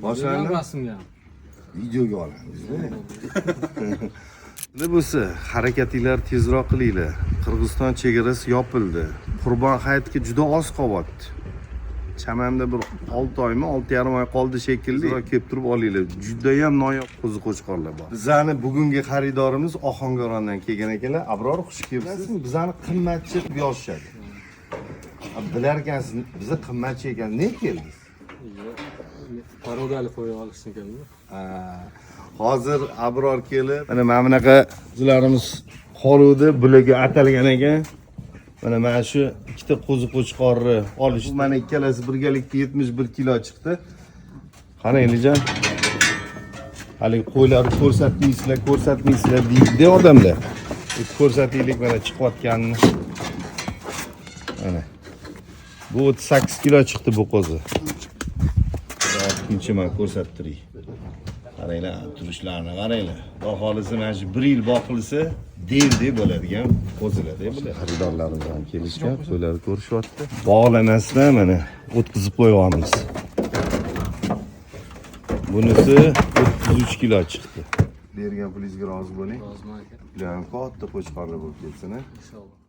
Boshlandim. Rasmga. Videoga olamiz. Nima bo'lsa, harakatinglar tezroq qilinglar. Qirg'iziston chegarasi yopildi. Qurbon hayitga juda oz qolyapti. Chamamda bir 6 oymi, 6,5 oy qoldi shekilli. Tezroq kelib turib olinglar. Juda ham noyob qo'zi qo'chqorlar bor. Bizani bugungi xaridorimiz Ohangarondan kelgan ekanlar. Abror, xush kelibsiz. Bizani qimmatchi deb yozishadi. Bilar ekansiz, biza qimmatchi ekan. Nega keldingiz? Parodali qo'yib olishni keldim. Ha, hozir Abror kelib, mana bunaqa qo'zilarimiz qoluvdi, bularga atalgan ekan. Mana shu ikkita qo'zi qo'chqorni olishdi. Mana ikkalasi birgalikda 71 kilo chiqdi. Qani Elijon? Haligi qo'ylarni ko'rsatmaysizlar, ko'rsatmaysizlar deydi odamlar. Ko'rsataylik mana chiqayotganini. Mana. Bu 38 kilo chiqdi bu qo'zi. Ikkinchi man ko'rsatib turay. Qaranglar, turishlarini qaranglar. Xudo xohlasa mana shu bir yil boqilsa, devdek bo'ladigan qo'zilar-da bular. Xaridorlarimiz ham kelishgan, qo'ylarni ko'rishyapti. Bog'lamasdan mana o'tkazib qo'yyapmiz. Bunisi 33 kilo chiqdi. Bergan pulingizga rozi bo'ling. Roziman aka. Bular ham katta qo'chqorlar bo'lib ketsin, a? Inshaalloh.